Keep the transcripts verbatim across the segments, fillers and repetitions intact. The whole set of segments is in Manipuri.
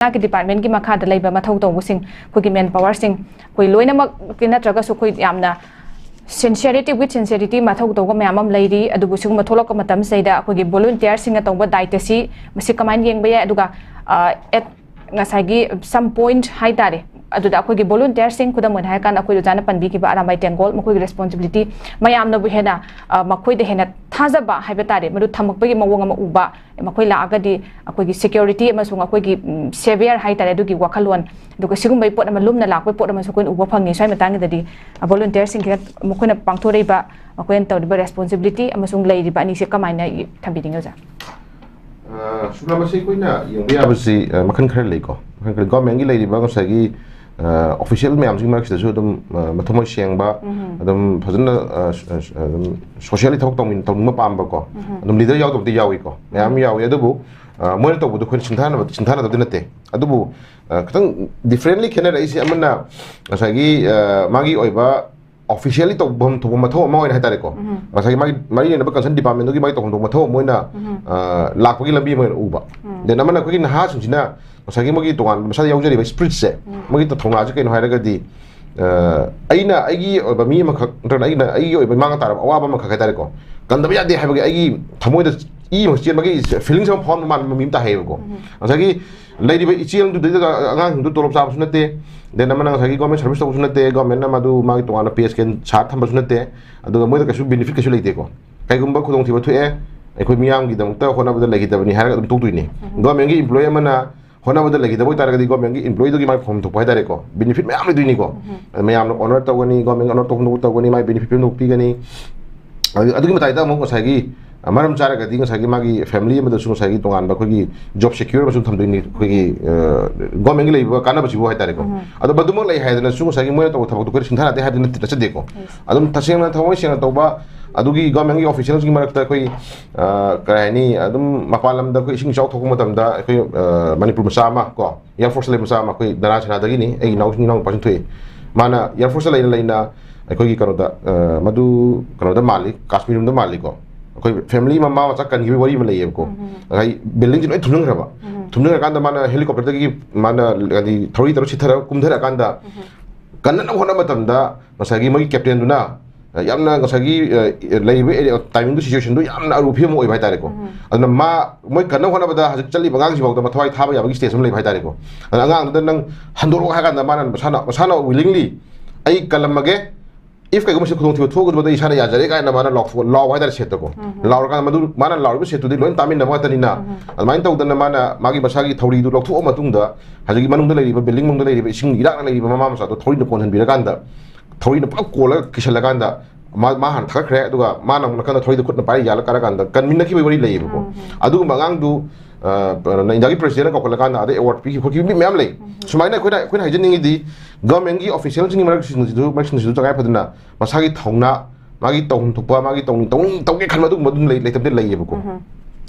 ꯂꯩꯉꯥꯛꯀꯤ department ꯀꯤ ꯃꯈꯥꯗ ꯂꯩꯕ ꯃꯊꯧ ꯇꯧꯕꯁꯤꯡ, ꯑꯩꯈꯣꯏꯒꯤ manpower ꯁꯤꯡ, ꯑꯩꯈꯣꯏ ꯂꯣꯏꯅꯃꯛꯇꯤ ꯅꯠꯇ꯭ꯔꯒꯁꯨ ꯑꯩꯈꯣꯏ ꯌꯥꯝꯅ sincerity, with sincerity ꯃꯊꯧ ꯇꯧꯕ ꯃꯌꯥꯝ ꯑꯃ ꯂꯩꯔꯤ꯫ ꯑꯗꯨꯕꯨ ꯁꯤꯒꯨꯝꯕ ꯊꯣꯛꯂꯛꯄ ꯃꯇꯝꯁꯤꯗꯩꯗ ꯑꯩꯈꯣꯏꯒꯤ volunteer ꯁꯤꯡꯅ ꯇꯧꯕ ꯗꯥꯏꯇ꯭ꯌꯁꯤ ꯃꯁꯤ ꯀꯃꯥꯏꯅ ꯌꯦꯡꯕ ꯌꯥꯏ? ꯑꯗꯨꯒ, ꯑ, at ꯉꯁꯥꯏꯒꯤ some point ꯍꯥꯏꯇꯥꯔꯦ, ꯑꯗꯨꯗ ꯑꯩꯈꯣꯏꯒꯤ volunteer ꯁꯤꯡ, ꯈꯨꯗꯝ ꯑꯣꯏꯅ ꯍꯥꯏꯔꯀꯥꯟꯗ ꯑꯩꯈꯣꯏ ꯑꯣꯖꯥꯅ ꯄꯟꯕꯤꯈꯤꯕ ꯑꯔꯥꯝꯕꯥꯏ ꯇꯦꯡꯒꯣꯜ, ꯃꯈꯣꯏꯒꯤ responsibility ꯃꯌꯥꯝꯅꯕꯨ ꯍꯦꯟꯅ, ꯑ, ꯃꯈꯣꯏꯗ ꯍꯦꯟꯅ ꯊꯥꯖꯕ ꯍꯥꯏꯕ ꯇꯥꯔꯦ, ꯃꯗꯨ ꯊꯝꯃꯛꯄꯒꯤ ꯃꯑꯣꯡ ꯑꯃ ꯎꯕ, ꯃꯈꯣꯏ ꯂꯥꯛꯑꯒꯗꯤ ꯑꯩꯈꯣꯏꯒꯤ security ꯑꯃꯁꯨꯡ ꯑꯩꯈꯣꯏꯒꯤ, ꯎꯝ, savior ꯍꯥꯏꯇꯥꯔꯦ, ꯑꯗꯨꯒꯤ ꯋꯥꯈꯜꯂꯣꯟ, ꯑꯗꯨꯒ ꯁꯤꯒꯨꯝꯕꯒꯤ ꯄꯣꯠ ꯑꯃ ꯂꯨꯝꯅ ꯂꯥꯛꯄꯒꯤ ꯄꯣꯠ ꯑꯃꯁꯨ ꯑꯩꯈꯣꯏꯅ ꯎꯕ ꯐꯪꯉꯤ꯫ ꯁ꯭ꯋꯥꯏ ꯃꯇꯥꯡꯒꯤꯗꯗꯤ, ꯑ, volunteer ꯁꯤꯡꯁꯤꯅ ꯃꯈꯣꯏꯅ ꯄꯥꯡꯊꯣꯔꯛꯏꯕ, ꯃꯈꯣꯏꯅ ꯇꯧꯔꯤꯕ responsibility ꯑꯃꯁꯨꯡ ꯂꯩꯔꯤꯕ ꯑꯅꯤꯁꯦ ꯀꯃꯥꯏꯅ ꯊꯝꯕꯤꯅꯤꯡꯉꯤ, ꯑꯣꯖꯥ? ꯑ, ꯁꯨꯞꯅ ꯃꯁꯤ ꯑꯩꯈꯣꯏꯅ ꯌꯦꯡꯕ ꯌꯥꯕꯁꯤ, ꯑ, ꯃꯈꯜ ꯈꯔ ꯂꯩꯀꯣ꯫ ꯃꯈꯜ ꯈꯔ, government ꯀꯤ ꯂꯩꯔꯤꯕ ꯉꯁꯥꯏꯒꯤ, ꯑ, official ꯃꯌꯥꯝꯁꯤꯒꯤ ꯃꯔꯛꯁꯤꯗꯁꯨ ꯑꯗꯨꯝ, ꯑ, ꯃꯊꯃꯣꯏ ꯁꯦꯡꯕ, ꯎꯝ꯫ ꯑꯗꯨꯝ ꯐꯖꯅ, ꯑ, ꯁ-, ꯑ, ꯁ-, ꯑꯗꯨꯝ socially ꯊꯕꯛ ꯇꯧꯃꯤꯟ-, ꯇꯧꯅꯤꯡꯕ ꯄꯥꯝꯕꯀꯣ, ꯎꯝ꯫ ꯑꯗꯨꯝ leader ꯌꯥꯎꯗꯕꯗꯤ ꯌꯥꯎꯏꯀꯣ, ꯃꯌꯥꯝ ꯎꯝ꯫ ꯌꯥꯎꯏ꯫ ꯑꯗꯨꯕꯨ, ꯑ, ꯃꯣꯏꯅ ꯇꯧꯕꯗꯣ ꯑꯩꯈꯣꯏꯅ ꯁꯤꯡꯊꯥꯅꯕ-, ꯁꯤꯡꯊꯥꯅꯗꯕꯗꯤ ꯅꯠꯇꯦ꯫ ꯑꯗꯨꯕꯨ, ꯑ, ꯈꯤꯇꯪ differently ꯈꯦꯠꯅꯔꯛꯏꯁꯦ ꯑꯃꯅ ꯉꯁꯥꯏꯒꯤ, ꯑ, ꯃꯥꯒꯤ ꯑꯣꯏꯕ officially ꯇꯧꯐꯝ ꯊꯣꯛꯄ ꯃꯊꯧ ꯑꯃ ꯑꯣꯏꯅ ꯍꯥꯏꯇꯥꯔꯦꯀꯣ, ꯎꯝ꯫ ꯉꯁꯥꯏꯒꯤ ꯃꯥꯒꯤ ꯃꯔꯤ ꯂꯩꯅꯕ concern department ꯗꯨꯒꯤ ꯃꯥꯒꯤ ꯇꯧꯐꯝ ꯊꯣꯛꯄ ꯃꯊꯧ ꯑꯃ ꯑꯣꯏꯅ, ꯎꯝ꯫ ꯑ, ꯂꯥꯛꯄꯒꯤ ꯂꯝꯕꯤ ꯑꯃ ꯑꯣꯏꯅ ꯎꯕ꯫ ꯎꯝ꯫ Then ꯑꯃꯅ ꯑꯩꯈꯣꯏꯒꯤ ꯅꯍꯥꯁꯤꯡꯁꯤꯅ ꯉꯁꯥꯏꯒꯤ ꯃꯣꯏꯒꯤ ꯇꯣꯉꯥꯟꯕ ꯃꯁꯥꯗ ꯌꯥꯎꯖꯔꯤꯕ spirit ꯁꯦ, ꯎꯝ꯫ ꯃꯣꯏꯒꯤ ꯊꯧꯅꯥꯁꯦ ꯀꯩꯅꯣ ꯍꯥꯏꯔꯒꯗꯤ, ꯑ, ꯑꯩꯅ ꯑꯩꯒꯤ ꯑꯣꯏꯕ ꯃꯤ ꯑꯃꯈꯛ ꯅꯠꯇ꯭ꯔꯒꯅ ꯑꯩꯅ ꯑꯩꯒꯤ ꯑꯣꯏꯕ ꯏꯃꯥꯡꯗ ꯇꯥꯔꯕ ꯑꯋꯥꯕ ꯑꯃꯈꯛ ꯍꯥꯏꯇꯥꯔꯦꯀꯣ, ꯀꯟꯗꯕ ꯌꯥꯗꯦ ꯍꯥꯏꯕꯒꯤ ꯑꯩꯒꯤ ꯊꯃꯣꯏꯗ ꯏ ꯑꯃ ꯆꯦꯟꯕꯒꯤ feelings ꯑꯃ ꯐꯥꯎꯍꯟꯕ ꯃꯥꯟꯕ ꯃꯤ ꯑꯃ ꯇꯥꯏ ꯍꯥꯏꯌꯦꯕꯀꯣ꯫ ꯎꯝ꯫ ꯉꯁꯥꯏꯒꯤ ꯂꯩꯔꯤꯕ ꯏꯆꯦꯜꯗꯨꯗꯩꯗ ꯑꯉꯥꯡꯁꯤꯡꯗꯨ ꯇꯣꯂꯣꯞ ꯆꯥꯕꯁꯨ ꯅꯠꯇꯦ, then ꯑꯃꯅ ꯉꯁꯥꯏꯒꯤ government service ꯇꯧꯕꯁꯨ ꯅꯠꯇꯦ, government ꯅ ꯃꯗꯨ ꯃꯥꯒꯤ ꯇꯣꯉꯥꯟꯅ pay scale ꯁꯥꯔ ꯊꯝꯕꯁꯨ ꯅꯠꯇꯦ, ꯑꯗꯨꯒ ꯃꯣꯏꯗ ꯀꯩꯁꯨ benefit ꯀꯩꯁꯨ ꯂꯩꯇꯦꯀꯣ꯫ ꯀꯩꯒꯨꯝꯕ ꯈꯨꯗꯣꯡꯊꯤꯕ ꯊꯣꯛꯑꯦ, ꯑꯩꯈꯣꯏ ꯃꯤꯌꯥꯝꯒꯤꯗꯃꯛꯇ ꯍꯣꯠꯅꯕꯗ ꯂꯩꯈꯤꯗꯕꯅꯤ ꯍꯥꯏꯔꯒ ꯑꯗꯨꯝ ꯇꯣꯛꯇꯣꯏꯅꯤ꯫ ꯎꯝ꯫ Government ꯀꯤ employee ꯑꯃꯅ ꯍꯣꯠꯅꯕꯗ ꯂꯩꯈꯤꯗꯕ ꯑꯣꯏꯇꯥꯔꯒꯗꯤ government ꯀꯤ employee ꯗꯨꯒꯤ ꯃꯥꯒꯤ ꯐꯪꯐꯝ ꯊꯣꯛꯄ ꯍꯥꯏꯇꯥꯔꯦꯀꯣ, benefit ꯃꯌꯥꯝ ꯂꯩꯗꯣꯏꯅꯤꯀꯣ꯫ ꯎꯝ꯫ ꯑꯗ ꯃꯌꯥꯝꯅ honour ꯇꯧꯒꯅꯤ, government ꯅ honour ꯇꯧꯐꯝ ꯊꯣꯛꯄ ꯇꯧꯒꯅꯤ, ꯃꯥꯒꯤ benefit ꯄꯤꯐꯝ ꯊꯣꯛꯄ ꯄꯤꯒꯅꯤ꯫ ꯑꯗꯨ-, ꯑꯗꯨꯒꯤ ꯃꯇꯥꯏꯗ ꯑꯃꯨꯛ ꯉꯁꯥꯏꯒꯤ, ꯑ, ꯃꯔꯝ ꯆꯥꯔꯒꯗꯤ ꯉꯁꯥꯏꯒꯤ ꯃꯥꯒꯤ family ꯑꯃꯗꯁꯨ ꯉꯁꯥꯏꯒꯤ ꯇꯣꯉꯥꯟꯕ ꯑꯩꯈꯣꯏꯒꯤ job secure ꯑꯃꯁꯨ ꯊꯝꯗꯣꯏꯅꯤ꯫ ꯑꯩꯈꯣꯏꯒꯤ, ꯑ, government ꯀꯤ ꯂꯩꯔꯤꯕ ꯀꯥꯟꯅꯕꯁꯤꯕꯨ ꯍꯥꯏꯇꯥꯔꯦꯀꯣ꯫ ꯎꯝ꯫ ꯑꯗꯣ ꯃꯗꯨꯃꯛ ꯂꯩ ꯍꯥꯏꯗꯅꯁꯨ ꯉꯁꯥꯏꯒꯤ ꯃꯣꯏꯅ ꯇꯧꯕ ꯊꯕꯛꯇꯣ ꯑꯩꯈꯣꯏꯅ ꯁꯤꯡꯊꯥꯅꯗꯦ ꯍꯥꯏꯕꯗꯤ ꯅꯠꯇꯦ, ꯅꯠꯆꯗꯦꯀꯣ꯫ Yes꯫ ꯑꯗꯨꯝ ꯇꯁꯦꯡꯅ ꯊꯃꯣꯏ ꯁꯦꯡꯅ ꯇꯧꯕ, ꯑꯗꯨꯒꯤ government ꯀꯤ officials ꯀꯤ ꯃꯔꯛꯇ ꯑꯩꯈꯣꯏ, ꯑ, ꯀꯔꯤ ꯍꯥꯏꯅꯤ, ꯑꯗꯨꯝ ꯃꯄꯥꯟ ꯂꯝꯗ ꯑꯩꯈꯣꯏ ꯏꯁꯤꯡ ꯏꯆꯥꯎ ꯊꯣꯛꯄ ꯃꯇꯝꯗ ꯑꯩꯈꯣꯏ, ꯑ, ꯃꯅꯤꯄꯨꯔ ꯃꯆꯥ ꯑꯃ ꯀꯣ, Air Force ꯇ ꯂꯩꯕ ꯃꯆꯥ ꯑꯃ, ꯑꯩꯈꯣꯏ ꯅꯔꯥ ꯁꯦꯅꯥꯗꯒꯤꯅꯤ, ꯑꯩꯒꯤ ꯏꯅꯥꯎ, ꯏꯅꯥꯎ ꯅꯨꯄꯥꯁꯤꯡ ꯊꯣꯛꯑꯦ꯫ ꯃꯥꯅ Air Force ꯇ ꯂꯩꯅ ꯂꯩꯅ ꯑꯩꯈꯣꯏꯒꯤ ꯀꯩꯅꯣꯗ, ꯑ, ꯃꯗꯨ ꯀꯩꯅꯣꯗ ꯃꯥꯜꯂꯤ, ꯀꯥꯁꯃꯤꯔ ꯔꯣꯝꯗ ꯃꯥꯜꯂꯤꯀꯣ꯫ ꯑꯩꯈꯣꯏ ꯐꯦꯃꯤꯂꯤ ꯃꯃꯥ ꯃꯆꯥ ꯀꯟꯈꯤꯕꯒꯤ ꯋꯥꯔꯤ ꯑꯃ ꯂꯩꯌꯦꯕꯀꯣ꯫ ꯉꯁꯥꯏ ꯕꯤꯜꯗꯤꯡꯁꯦ ꯂꯣꯏ ꯊꯨꯝꯖꯤꯟꯈ꯭ꯔꯕ꯫ ꯊꯨꯝꯖꯤꯟꯈ꯭ꯔꯀꯥꯟꯗ ꯃꯥꯅ ꯍꯦꯂꯤꯀꯣꯞꯇꯔꯗꯒꯤ ꯃꯥꯅ ꯍꯥꯏꯗꯤ ꯊꯧꯔꯤ ꯇꯧꯔ ꯆꯤꯊꯔꯒ ꯀꯨꯝꯊꯔꯀꯥꯟꯗ ꯀꯟꯅꯅꯕ ꯍꯣꯠꯅꯕ ꯃꯇꯝꯗ ꯉꯁꯥꯏꯒꯤ ꯃꯣꯏꯒꯤ ꯀꯦꯞꯇꯦꯟꯗꯨꯅ ꯌꯥꯝꯅ ꯉꯁꯥꯏꯒꯤ ꯂꯩꯔꯤꯕ ꯑꯦꯔꯤꯌꯥ ꯇꯥꯏꯃꯤꯡꯗꯨ ꯁꯤꯆꯨꯋꯦꯁꯟꯗꯨ ꯌꯥꯝꯅ ꯑꯔꯨꯕ ꯐꯤꯕꯝ ꯑꯃ ꯑꯣꯏꯕ ꯍꯥꯏꯇꯥꯔꯦꯀꯣ꯫ ꯑꯗꯨꯅ ꯃꯥ ꯃꯣꯏ ꯀꯟꯅ ꯍꯣꯠꯅꯕꯗ ꯍꯧꯖꯤꯛ ꯆꯠꯂꯤꯕ ꯑꯉꯥꯡꯁꯤꯐꯥꯎꯗ ꯃꯊ꯭ꯋꯥꯏ ꯊꯥꯕ ꯌꯥꯕꯒꯤ ꯁ꯭ꯇꯦꯖ ꯑꯃ ꯂꯩꯕ ꯍꯥꯏꯇꯥꯔꯦꯀꯣ꯫ ꯑꯗꯨꯅ ꯑꯉꯥꯡꯗꯨꯗ ꯅꯪ ꯍꯟꯗꯣꯔꯛꯑꯣ ꯍꯥꯏ ꯀꯥꯟꯗ ꯃꯥꯅ ꯃꯁꯥꯅ ꯃꯁꯥꯅ ꯋꯤꯂꯤꯡꯂꯤ ꯑꯩ ꯀꯜꯂꯝꯃꯒꯦ, ꯏꯐ ꯀꯩꯒꯨꯝꯕ ꯁꯤ ꯈꯨꯗꯣꯡꯊꯤꯕ ꯊꯣꯛꯑꯒꯗꯤ ꯏꯁꯥꯅ ꯌꯥꯖꯔꯦ ꯀꯥꯏꯅ ꯃꯥꯅ ꯂꯥꯎꯊꯣꯛ ꯂꯥꯎ ꯍꯥꯏꯇꯥꯔꯦ ꯁꯦꯠꯇꯀꯣ꯫ ꯂꯥꯎꯔꯀꯥꯟꯗ ꯃꯗꯨ ꯃꯥꯅ ꯂꯥꯎꯔꯤꯕ ꯁꯦꯠꯇꯨꯗꯤ ꯂꯣꯏꯅ ꯇꯥꯃꯤꯟꯅꯕ ꯉꯥꯛꯇꯅꯤꯅ꯫ ꯑꯗꯨꯃꯥꯏꯅ ꯇꯧꯗꯅ ꯃꯥꯅ ꯃꯥꯒꯤ ꯃꯁꯥꯒꯤ ꯊꯧꯔꯤꯗꯨ ꯂꯧꯊꯣꯛꯑ ꯃꯇꯨꯡꯗ ꯍꯧꯖꯤꯛꯀꯤ ꯃꯅꯨꯡꯗ ꯂꯩꯔꯤꯕ ꯕꯤꯜꯗꯤꯡ ꯃꯅꯨꯡꯗ ꯂꯩꯔꯤꯕ ꯏꯁꯤꯡ ꯏꯔꯥꯛꯅ ꯂꯩꯔꯤꯕ ꯃꯃꯥ ꯃꯆꯥꯗꯣ ꯊꯧꯔꯤꯅ ꯀꯣꯟꯁꯤꯟꯕꯤꯔꯀꯥꯟꯗ ꯊꯧꯔꯤꯅ ꯄꯨꯂꯞ ꯀꯣꯜꯂꯒ ꯀꯤꯁꯜꯂꯀꯥꯟꯗ ꯃꯥ ꯃꯥ ꯍꯥꯟꯅ ꯊꯥꯒꯠꯈ꯭ꯔꯦ꯫ ꯑꯗꯨꯒ ꯃꯥꯅ ꯑꯃꯨꯛ ꯅꯥꯀꯟꯗ ꯊꯧꯔꯤꯗꯣ ꯈꯨꯠꯅ ꯄꯥꯏꯔ ꯌꯥꯜꯂ ꯀꯥꯔꯀꯥꯟꯗ ꯀꯟꯃꯤꯟꯅꯈꯤꯕꯒꯤ ꯋꯥꯔꯤ ꯂꯩꯌꯦꯕꯀꯣ꯫ ꯑꯗꯨꯒꯨꯝꯕ ꯑꯉꯥꯡꯗꯨ ꯑ, ꯏꯟꯗꯤꯌꯥꯒꯤ ꯄ꯭ꯔꯦꯁꯤꯗꯦꯟꯠꯅ ꯀꯧꯈꯠꯂꯀꯥꯟꯗ ꯑꯗꯩ ꯑꯦꯋꯥꯔꯗ ꯄꯤꯈꯤꯕ ꯈꯣꯠꯈꯤꯕ ꯃꯤ ꯃꯌꯥꯝ ꯂꯩ꯫ ꯁꯨꯃꯥꯏꯅ ꯑꯩꯈꯣꯏꯅ ꯑꯩꯈꯣꯏꯅ ꯍꯥꯏꯖꯅꯤꯡꯉꯤꯗꯤ ꯒꯚꯔꯟꯃꯦꯟꯠꯀꯤ ꯑꯣꯐꯤꯁꯤꯌꯦꯜꯁꯤꯡꯒꯤ ꯃꯔꯛꯁꯤꯡꯁꯤꯁꯨ ꯃꯔꯛꯁꯤꯡꯁꯤꯁꯨ ꯇꯉꯥꯏ ꯐꯗꯅ ꯃꯁꯥꯒꯤ ꯊꯧꯅꯥ, ꯃꯥꯒꯤ ꯇꯧꯐꯝ ꯊꯣꯛꯄ, ꯃꯥꯒꯤ ꯇꯧꯅꯤꯡ ꯇꯧꯅꯤꯡ ꯇꯧꯒꯦ ꯈꯟꯕ ꯑꯗꯨꯒꯨꯝꯕ ꯑꯗꯨꯝ ꯂꯩ ꯂꯩꯇꯕꯗꯤ ꯂꯩꯌꯦꯕꯀꯣ꯫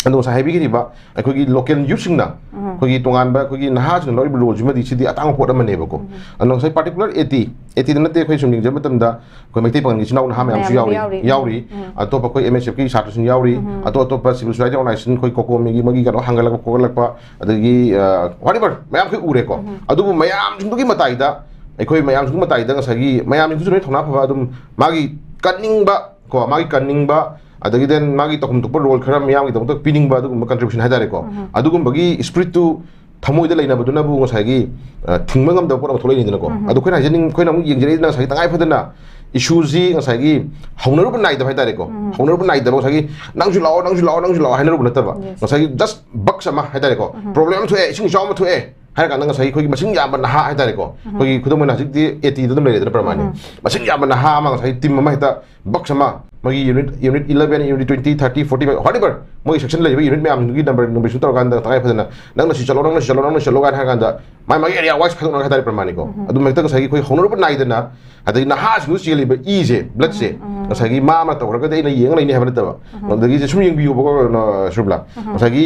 ꯑꯗꯣ ꯉꯁꯥꯏ ꯍꯥꯏꯕꯤꯈꯤꯕ ꯑꯩꯈꯣꯏꯒꯤ ꯂꯣꯀꯦꯜ ꯌꯨꯠꯁꯤꯡꯅ ꯑꯩꯈꯣꯏꯒꯤ ꯇꯣꯉꯥꯟꯕ ꯑꯩꯈꯣꯏꯒꯤ ꯅꯍꯥꯁꯤꯡꯅ ꯂꯧꯔꯤꯕ ꯔꯣꯜꯁꯤꯃꯗꯤ ꯁꯤꯗꯤ ꯑꯇꯥꯡꯕ ꯄꯣꯠ ꯑꯃꯅꯦꯕꯀꯣ꯫ ꯑꯗꯣ ꯉꯁꯥꯏ ꯄꯥꯔꯇꯤꯀꯨꯂꯔ ꯑꯦ ꯇꯤ ꯑꯦ ꯇꯤꯗ ꯅꯠꯇꯦ, ꯑꯩꯈꯣꯏ ꯁꯨꯝ ꯌꯦꯡꯖꯕ ꯃꯇꯝꯗ ꯑꯩꯈꯣꯏ ꯃꯩꯇꯩ ꯄꯥꯉꯜꯒꯤ ꯏꯆꯤꯟ ꯏꯅꯥꯎ ꯅꯍꯥ ꯃꯌꯥꯝꯁꯨ ꯃꯌꯥꯝ ꯌꯥꯎꯔꯤ ꯌꯥꯎꯔꯤ꯫ ꯌꯥꯎꯔꯤ꯫ ꯑꯇꯣꯞꯄ ꯑꯩꯈꯣꯏ ꯑꯦꯝ ꯑꯦꯁ ꯑꯦꯐꯀꯤ ꯁꯥꯇ꯭ꯔꯁꯤꯡ ꯌꯥꯎꯔꯤ꯫ ꯑꯇꯣꯞ ꯑꯇꯣꯞꯄ ꯁꯤꯚꯤꯜ ꯁꯣꯁꯥꯏꯇꯤ ꯑꯣꯔꯒꯅꯥꯏꯖꯦꯁꯟ ꯑꯩꯈꯣꯏ ꯀꯣꯀꯣꯃꯤꯒꯤ ꯃꯣꯏꯒꯤ ꯀꯩꯅꯣ ꯍꯥꯡꯒꯠꯂꯛꯄ ꯈꯣꯒꯠꯂꯛꯄ ꯑꯗꯒꯤ ꯋꯥꯠ ꯑꯦꯚꯔ ꯃꯌꯥꯝ ꯑꯩꯈꯣꯏ ꯎꯔꯦꯀꯣ꯫ ꯑꯗꯨꯕꯨ ꯃꯌꯥꯝꯁꯤꯡꯗꯨꯒꯤ ꯃꯇꯥꯏꯗ ꯑꯩꯈꯣꯏ ꯃꯌꯥꯝꯁꯤꯡꯒꯤ ꯃꯇꯥꯏꯗ ꯉꯁꯥꯏꯒꯤ ꯃꯌꯥꯝꯁꯤꯡꯁꯨ ꯂꯣꯏ ꯊꯧꯅꯥ ꯐꯕ ꯑꯗꯨꯝ ꯃꯥꯒꯤ ꯀꯟꯅꯤꯡꯕ ꯀꯣ ꯃꯥꯒꯤ ꯀꯟꯅꯤꯡꯕ ꯑꯗꯒꯤ ꯗꯦꯟ ꯃꯥꯒꯤ ꯇꯧꯐꯝ ꯊꯣꯛꯄ ꯔꯣꯜ ꯈꯔ ꯃꯤꯌꯥꯝꯒꯤꯗꯃꯛꯇ ꯄꯤꯅꯤꯡꯕ ꯑꯗꯨꯒꯨꯝꯕ ꯀꯟꯇ꯭ꯔꯤꯕ꯭ꯌꯨꯁꯟ ꯍꯥꯏꯇꯥꯔꯦꯀꯣ꯫ ꯑꯗꯨꯒꯨꯝꯕꯒꯤ ꯁ꯭ꯄꯤꯔꯤꯠꯇꯨ ꯊꯃꯣꯏꯗ ꯂꯩꯅꯕꯗꯨꯅꯕꯨ ꯉꯁꯥꯏꯒꯤ ꯑ, ꯊꯤꯡꯕ ꯉꯝꯗꯕ ꯄꯣꯠ ꯑꯃ ꯊꯣꯛꯂꯛꯏꯅꯤꯗꯅꯀꯣ꯫ ꯑꯗꯣ ꯑꯩꯈꯣꯏꯅ ꯍꯥꯏꯖꯅꯤꯡ ꯑꯩꯈꯣꯏꯅ ꯑꯃꯨꯛ ꯌꯦꯡꯖꯔꯛꯏꯁꯤꯅ ꯉꯁꯥꯏꯒꯤ ꯇꯉꯥꯏ ꯐꯗꯅ ꯏꯁꯨꯁꯤ ꯉꯁꯥꯏꯒꯤ ꯍꯧꯅꯔꯨꯕ ꯅꯥꯏꯗꯕ ꯍꯥꯏꯇꯥꯔꯦꯀꯣ꯫ ꯍꯧꯅꯔꯨꯕ ꯅꯥꯏꯗꯕ ꯉꯁꯥꯏꯒꯤ ꯅꯪꯁꯨ ꯂꯥꯛꯑꯣ ꯅꯪꯁꯨ ꯂꯥꯛꯑꯣ ꯅꯪꯁꯨ ꯂꯥꯛꯑꯣ ꯍꯥꯏꯅꯔꯨꯕ ꯅꯠꯇꯕ ꯉꯁꯥꯏꯒꯤ ꯖꯁ ꯕꯛꯁ ꯑꯃ ꯍꯥꯏꯇꯥꯔꯦꯀꯣ꯫ ꯄ꯭ꯔꯣꯕ꯭ꯂꯦꯝ ꯑꯃ ꯊꯣꯛꯑꯦ ꯏꯁꯤꯡ ꯏꯆꯥꯎ ꯑꯃ ꯊꯣꯛꯑꯦ ꯍꯥꯏꯔ ꯀꯥꯟꯗ ꯉꯁꯥꯏꯒꯤ ꯑꯩꯈꯣꯏꯒꯤ ꯃꯁꯤꯡ ꯌꯥꯝꯕ ꯅꯍꯥ ꯍꯥꯏꯇꯥꯔꯦꯀꯣ꯫ ꯑꯩꯈꯣꯏꯒꯤ ꯈꯨꯗꯝ ꯑꯣꯏꯅ ꯍꯧꯖꯤꯛꯇꯤ ꯑꯦ ꯇꯤꯗ ꯑꯗꯨꯝ ꯂꯩꯔꯦꯗꯅ ꯄ꯭ꯔꯃꯥꯟꯅꯤ꯫ ꯃꯁꯤꯡ ꯌꯥꯝꯕ ꯅꯍꯥ ꯑꯃ ꯉꯁꯥꯏꯒꯤ ꯇꯤꯝ ꯑꯃ ꯍꯦꯛꯇ ꯕꯛꯁ ꯑꯃ ꯃꯣꯏꯒꯤ unit unit eleven unit twenty thirty forty five whatever ꯃꯣꯏꯒꯤ ꯁꯦꯛꯁꯟ ꯂꯩꯔꯤꯕ ꯌꯨꯅꯤꯠ ꯃꯌꯥꯝꯁꯤꯡꯗꯨꯒꯤ ꯅꯝꯕꯔ ꯅꯝꯕꯔꯁꯨ ꯇꯧꯔꯀꯥꯟꯗ ꯇꯉꯥꯏ ꯐꯗꯅ ꯅꯪꯅ ꯁꯤ ꯆꯠꯂꯣ ꯅꯪꯅ ꯁꯤ ꯆꯠꯂꯣ ꯅꯪꯅ ꯁꯤ ꯆꯠꯂꯣ ꯀꯥꯏꯅ ꯍꯥꯏꯔꯀꯥꯟꯗ ꯃꯥꯏ ꯃꯥꯒꯤ ꯑꯦꯔꯤꯌꯥ ꯋꯥꯏꯁ ꯈꯥꯏꯗꯣꯛꯅꯔꯒ ꯍꯥꯏꯇꯥꯔꯦ ꯄ꯭ꯔꯃꯥꯟꯅꯤꯀꯣ꯫ ꯑꯗꯨ ꯃꯊꯛꯇ ꯉꯁꯥꯏꯒꯤ ꯑꯩꯈꯣꯏ ꯍꯧꯅꯔꯨꯕ ꯅꯥꯏꯗꯅ ꯑꯗꯒꯤ ꯅꯍꯥꯁꯤꯡꯗꯨ ꯆꯦꯜꯂꯤꯕ ꯏꯁꯦ ꯕ꯭ꯂꯠꯁꯦ ꯉꯁꯥꯏꯒꯤ ꯃꯥ ꯑꯃ ꯇꯧꯈ꯭ꯔꯒꯗꯤ ꯑꯩꯅ ꯌꯦꯡꯉ ꯂꯩꯅꯤ ꯍꯥꯏꯕ ꯅꯠꯇꯕ꯫ ꯑꯗꯒꯤ ꯁꯨꯝ ꯌꯦꯡꯕꯤꯌꯨꯕꯀꯣ ꯀꯩꯅꯣ ꯁꯨꯔꯕꯂꯥ ꯉꯁꯥꯏꯒꯤ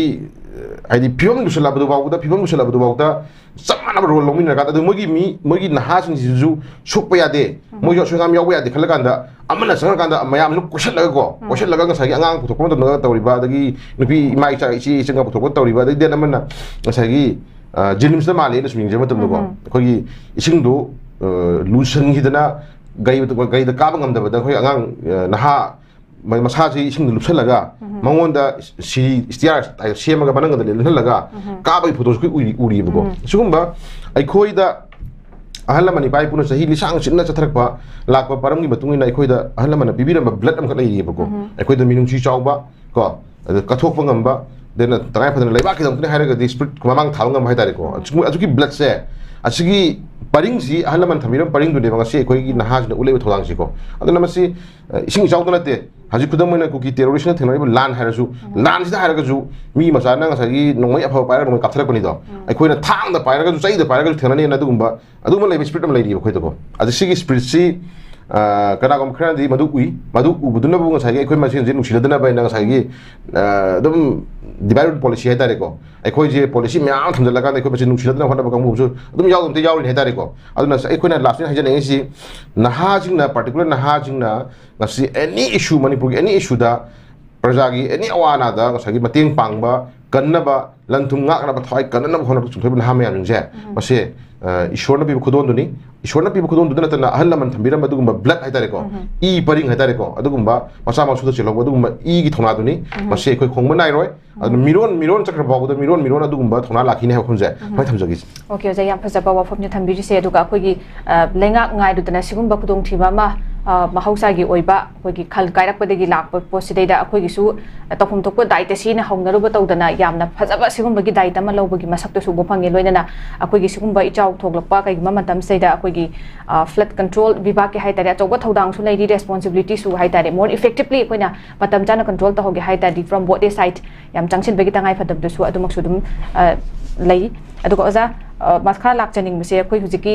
ꯍꯥꯏꯗꯤ ꯐꯤꯕꯝ ꯂꯨꯁꯜꯂꯛꯄꯗꯨ ꯐꯥꯎꯕꯗ, ꯐꯤꯕꯝ ꯂꯨꯁꯜꯂꯛꯄꯗꯨ ꯐꯥꯎꯗ ꯆꯞ ꯃꯥꯟꯅꯕ ꯔꯣꯜ ꯂꯧꯃꯤꯟꯅꯔꯀꯥꯟꯗ, ꯑꯗꯨ ꯃꯣꯏꯒꯤ ꯃꯤ, ꯃꯣꯏꯒꯤ ꯅꯍꯥꯁꯤꯡꯁꯤꯁꯨ ꯁꯣꯛꯄ ꯌꯥꯗꯦ, ꯃꯣꯏꯁꯨ ꯑꯁꯣꯏ ꯑꯉꯥꯝ ꯌꯥꯎꯕ ꯌꯥꯗꯦ ꯈꯜꯂꯀꯥꯟꯗ, ꯑꯃꯅ ꯆꯪꯉꯀꯥꯟꯗ ꯃꯌꯥꯝꯅ ꯀꯣꯏꯁꯜꯂꯒꯀꯣ, ꯎꯝ꯫ ꯀꯣꯏꯁꯜꯂꯒ ꯉꯁꯥꯏꯒꯤ ꯑꯉꯥꯡ ꯄꯨꯊꯣꯛꯄ ꯃꯇꯝꯗ ꯇꯧꯔꯤꯕ, ꯑꯗꯒꯤ ꯅꯨꯄꯤ ꯏꯃꯥ ꯏꯆꯥ ꯏꯆꯦ ꯏꯆꯟꯒ ꯄꯨꯊꯣꯛꯄ ꯇꯧꯔꯤꯕ, ꯑꯗꯒꯤ ꯗꯦꯟ ꯑꯃꯅ ꯉꯁꯥꯏꯒꯤ, ꯑ, ꯖꯦꯅꯤꯝꯁꯇ ꯃꯥꯜꯂꯦ ꯑꯩꯅ ꯁꯨꯝ ꯌꯦꯡꯖꯕ ꯃꯇꯝꯗꯀꯣ, ꯎꯝ꯫ ꯑꯩꯈꯣꯏꯒꯤ ꯏꯁꯤꯡꯗꯣ, ꯑ, ꯂꯨꯁꯟꯈꯤꯗꯅ ꯒꯥꯔꯤ, ꯒꯥꯔꯤꯗ ꯀꯥꯕ ꯉꯝꯗꯕꯗ ꯑꯩꯈꯣꯏ ꯑꯉꯥꯡ, ꯑ, ꯅꯍꯥ ꯃ-, ꯃꯁꯥꯁꯤ ꯏꯁꯤꯡꯗ ꯂꯨꯞꯁꯜꯂꯒ ꯎꯝ꯫ ꯃꯉꯣꯟꯗ ꯁꯤ ꯁ꯭ꯇꯤꯌꯥꯔ ꯁꯦꯝꯃꯒ ꯃꯅꯪꯒꯟꯗ ꯂꯦꯞꯍꯜꯂꯒ ꯎꯝ꯫ ꯀꯥꯕꯒꯤ ꯐꯣꯇꯣꯁꯨ ꯑꯩꯈꯣꯏ ꯎꯔꯤ-, ꯎꯔꯤꯕꯀꯣ꯫ ꯎꯝ꯫ ꯁꯤꯒꯨꯝꯕ ꯑꯩꯈꯣꯏꯗ ꯑꯍꯜ ꯂꯃꯟ ꯏꯄꯥ ꯏꯄꯨꯅ ꯆꯍꯤ ꯂꯤꯁꯥꯡ ꯆꯤꯟꯅ ꯆꯠꯊꯔꯛꯄ, ꯂꯥꯛꯄ ꯄꯔꯝꯒꯤ ꯃꯇꯨꯡ ꯏꯟꯅ ꯑꯩꯈꯣꯏꯗ ꯑꯍꯜ ꯂꯃꯟꯅ ꯄꯤꯕꯤꯔꯝꯕ ꯕ꯭ꯂꯠ ꯑꯃꯈꯛ ꯂꯩꯔꯤꯑꯕꯀꯣ꯫ ꯎꯝ꯫ ꯑꯩꯈꯣꯏꯗ ꯃꯤꯅꯨꯡꯁꯤ ꯆꯥꯎꯕ, ꯀꯣ, ꯑꯗ ꯀꯠꯊꯣꯛꯄ ꯉꯝꯕ, ꯑꯗꯨꯅ ꯇꯉꯥꯏ ꯐꯗꯅ ꯂꯩꯕꯥꯛꯀꯤꯗꯃꯛꯇꯅꯤ ꯍꯥꯏꯔꯒꯗꯤ ꯁ꯭ꯄꯤꯔꯤꯠ ꯃꯃꯥꯡ ꯊꯥꯕ ꯉꯝꯕ ꯍꯥꯏꯇꯥꯔꯦꯀꯣ꯫ ꯎꯝ꯫ ꯑꯁꯤꯒꯨꯝ-, ꯑꯗꯨꯒꯤ ꯕ꯭ꯂꯠꯁꯦ, ꯑꯁꯤꯒꯤ ꯄꯔꯤꯡꯁꯤ, ꯑꯍꯜ ꯂꯃꯟ ꯊꯝꯕꯤꯔꯝꯕ ꯄꯔꯤꯡꯗꯨꯅꯦꯕ ꯉꯁꯤ ꯑꯩꯈꯣꯏꯒꯤ ꯅꯍꯥꯁꯤꯡꯅ ꯎꯠꯂꯛꯏꯕ ꯊꯧꯗꯥꯡꯁꯤꯀꯣ꯫ ꯑꯗꯨꯅ ꯃꯁꯤ, ꯑ, ꯏꯁꯤꯡ ꯏꯆꯥꯎꯗ ꯅꯠꯇꯦ꯫ ꯍꯧꯖꯤꯛ ꯈꯨꯗꯝ ꯑꯣꯏꯅ ꯀꯨꯀꯤ ꯇꯦꯔꯣꯔꯤꯁꯅ ꯊꯦꯡꯅꯔꯤꯕ ꯂꯥꯟ ꯍꯥꯏꯔꯁꯨ, ꯎꯝ꯫ ꯂꯥꯟꯁꯤꯗ ꯍꯥꯏꯔꯒꯁꯨ ꯃꯤ ꯃꯆꯥꯅ ꯉꯁꯥꯏꯒꯤ ꯅꯣꯡꯃꯩ ꯑꯐꯕ ꯄꯥꯏꯔꯒ ꯅꯣꯡꯃꯩ ꯀꯥꯞꯊꯔꯛꯄꯅꯤꯗꯣ꯫ ꯎꯝ꯫ ꯑꯩꯈꯣꯏꯅ ꯊꯥꯡꯗ ꯄꯥꯏꯔꯒꯁꯨ, ꯆꯩꯗ ꯄꯥꯏꯔꯒꯁꯨ ꯊꯦꯡꯅꯅꯤꯅ ꯑꯗꯨꯒꯨꯝꯕ, ꯑꯗꯨꯒꯨꯝꯕ ꯂꯩꯕ ꯁ꯭ꯄꯤꯔꯤꯠ ꯑꯃ ꯂꯩꯔꯤꯕ ꯑꯩꯈꯣꯏꯗꯀꯣ꯫ ꯑꯗ ꯁꯤꯒꯤ ꯁ꯭ꯄꯤꯔꯤꯠꯁꯤ, ꯑ, ꯀꯅꯥꯒꯨꯝꯕ ꯈꯔꯅꯗꯤ ꯃꯗꯨ ꯎꯏ, ꯃꯗꯨ ꯎꯕꯗꯨꯅꯕꯨ ꯉꯁꯥꯏꯒꯤ ꯑꯩꯈꯣꯏ ꯃꯁꯦꯟꯁꯦ ꯅꯨꯡꯁꯤꯅꯗꯅꯕ ꯍꯥꯏꯅ ꯉꯁꯥꯏꯒꯤ, ꯑ, ꯑꯗꯨꯝ ꯗꯤꯚꯥꯏꯠ ꯄꯣꯂꯤꯁꯤ ꯍꯥꯏꯇꯥꯔꯦꯀꯣ꯫ ꯑꯩꯈꯣꯏꯁꯦ ꯄꯣꯂꯤꯁꯤ ꯃꯌꯥꯝ ꯑꯃ ꯊꯝꯖꯤꯜꯂꯀꯥꯟꯗ ꯑꯩꯈꯣꯏ ꯃꯁꯦꯟ ꯅꯨꯡꯁꯤꯅꯗꯅꯕ ꯍꯣꯠꯅꯕ ꯀꯥꯡꯕꯨ ꯑꯃꯁꯨ ꯑꯗꯨꯝ ꯌꯥꯎꯗꯕ ꯅꯠꯇꯦ, ꯌꯥꯎꯔꯤꯅꯤ ꯍꯥꯏꯇꯥꯔꯦꯀꯣ꯫ ꯑꯗꯨꯅ ꯑꯩꯈꯣꯏꯅ ꯂꯥꯁꯇ ꯍꯥꯏꯖꯅꯤꯡꯉꯤꯁꯤ, ꯅꯍꯥꯁꯤꯡꯅ, ꯄꯥꯔꯇꯤꯀꯨꯂꯔ ꯅꯍꯥꯁꯤꯡꯅ ꯉꯁꯤ ꯑꯦꯅꯤ ꯏꯁꯨ, ꯃꯅꯤꯄꯨꯔꯒꯤ ꯑꯦꯅꯤ ꯏꯁꯨꯗ ꯄ꯭ꯔꯖꯥꯒꯤ ꯑꯦꯅꯤ ꯑꯋꯥ ꯑꯅꯥꯗ ꯉꯁꯥꯏꯒꯤ ꯃꯇꯦꯡ ꯄꯥꯡꯕ, ꯀꯟꯅꯕ, ꯂꯟ ꯊꯨꯝ ꯉꯥꯛꯅꯕ ꯊꯋꯥꯏ ꯀꯟꯅꯅꯕ ꯍꯣꯠꯅꯕ ꯆꯣꯡꯊꯣꯛꯏꯕ ꯅꯍꯥ ꯃꯌꯥꯝꯁꯤꯡꯁꯦ, ꯎꯝ꯫ ꯃꯁꯦ, ꯑ, ꯏꯁꯣꯔꯅ ꯄꯤꯕ ꯈꯨꯗꯣꯜꯗꯨꯅꯤ꯫ ꯏꯁꯣꯔꯅ ꯄꯤꯕ ꯈꯨꯗꯣꯜꯗꯨꯗ ꯅꯠꯇꯅ ꯑꯍꯜ ꯂꯃꯟ ꯊꯝꯕꯤꯔꯝꯕ ꯑꯗꯨꯒꯨꯝꯕ ꯕ꯭ꯂꯠ ꯍꯥꯏꯇꯥꯔꯦꯀꯣ, ꯎꯝ꯫ ꯏ ꯄꯔꯤꯡ ꯍꯥꯏꯇꯥꯔꯦꯀꯣ, ꯑꯗꯨꯒꯨꯝꯕ ꯃꯆꯥ ꯃꯁꯨꯗ ꯆꯦꯜꯍꯧꯕ ꯑꯗꯨꯒꯨꯝꯕ ꯏꯒꯤ ꯊꯧꯅꯥꯗꯨꯅꯤ꯫ ꯎꯝ꯫ ꯃꯁꯤ ꯑꯩꯈꯣꯏ ꯈꯣꯡꯕ ꯅꯥꯏꯔꯣꯏ꯫ ꯑꯗꯨꯅ ꯎꯝ꯫ ꯃꯤꯔꯣꯟ, ꯃꯤꯔꯣꯟ ꯆꯠꯈ꯭ꯔ ꯐꯥꯎꯕꯗ ꯃꯤꯔꯣꯟ, ꯃꯤꯔꯣꯟ ꯑꯗꯨꯒꯨꯝꯕ ꯊꯧꯅꯥ ꯂꯥꯛꯈꯤꯅꯤ ꯍꯥꯏꯕ ꯋꯥꯐꯝꯁꯦ ꯎꯝ꯫ ꯁꯨꯃꯥꯏꯅ ꯊꯝꯖꯒꯦ꯫ ꯑꯣꯀꯦ, ꯑꯣꯖꯥ, ꯌꯥꯝ ꯐꯖꯕ ꯋꯥꯐꯝꯅꯤ ꯊꯝꯕꯤꯔꯤꯁꯦ꯫ ꯑꯗꯨꯒ ꯑꯩꯈꯣꯏꯒꯤ, ꯑ, ꯂꯩꯉꯥꯛ ꯉꯥꯏꯔꯨꯗꯅ ꯁꯤꯒꯨꯝꯕ ꯈꯨꯗꯣꯡꯊꯤꯕ ꯑꯃ, ꯑ, ꯃꯍꯧꯁꯥꯒꯤ ꯑꯣꯏꯕ ꯑꯩꯈꯣꯏꯒꯤ ꯈꯜ ꯀꯥꯏꯔꯛꯄꯗꯒꯤ ꯂꯥꯛꯄ ꯄꯣꯠꯁꯤꯗꯩꯗ ꯑꯩꯈꯣꯏꯒꯤꯁꯨ, ꯑ, ꯇꯧꯐꯝ ꯊꯣꯛꯄ ꯗꯥꯏꯇ ꯁꯤꯅ ꯍꯧꯅꯔꯨꯕ ꯇꯧꯗꯅ ꯌꯥꯝꯅ ꯐꯖꯕ ꯁꯤꯒꯨꯝꯕꯒꯤ ꯗꯥꯏꯇ ꯑꯃ ꯂꯧꯕꯒꯤ ꯃꯁꯛꯇꯨꯁꯨ ꯎꯕ ꯐꯪꯉꯦ꯫ ꯂꯣꯏꯅꯅ ꯑꯩꯈꯣꯏꯒꯤ ꯁꯤꯒꯨꯝꯕ ꯏꯆꯥꯎ ꯊꯣꯛꯂꯛꯄ ꯀꯩꯒꯨꯝꯕ ꯃꯇꯝꯁꯤꯗꯩꯗ ꯑꯩꯈꯣꯏꯒꯤ, ꯑ, ꯐ꯭ꯂꯠ ꯀꯟꯇ꯭ꯔꯣꯜ ꯕꯤꯚꯥꯒꯀꯤ ꯍꯥꯏꯇꯥꯔꯦ, ꯑꯆꯧꯕ ꯊꯧꯗꯥꯡꯁꯨ ꯂꯩꯔꯤ, ꯔꯦꯁꯄꯣꯟꯁꯤꯕꯤꯂꯤꯇꯤꯁꯨ ꯍꯥꯏꯇꯥꯔꯦ, ꯃꯣꯔ ꯏꯐꯦꯛꯇꯤꯚꯂꯤ ꯑꯩꯈꯣꯏꯅ ꯃꯇꯝ ꯆꯥꯅ ꯀꯟꯇ꯭ꯔꯣꯜ ꯇꯧꯍꯧꯒꯦ ꯍꯥꯏ ꯇꯥꯔꯗꯤ, ꯐ꯭ꯔꯣꯝ ꯕꯣꯠ ꯁꯥꯏꯠ ꯌꯥꯝ ꯆꯪꯁꯤꯟꯕꯒꯤ ꯇꯉꯥꯏ ꯐꯗꯕꯗꯨꯁꯨ ꯑꯗꯨꯃꯛꯁꯨ ꯑꯗꯨꯝ, ꯑ, ꯂꯩ꯫ ꯑꯗꯨꯒ ꯑꯣꯖꯥ, ꯑ, ꯃꯈꯥ ꯂꯥꯛꯆꯅꯤꯡꯕꯁꯦ ꯑꯩꯈꯣꯏ ꯍꯧꯖꯤꯛꯀꯤ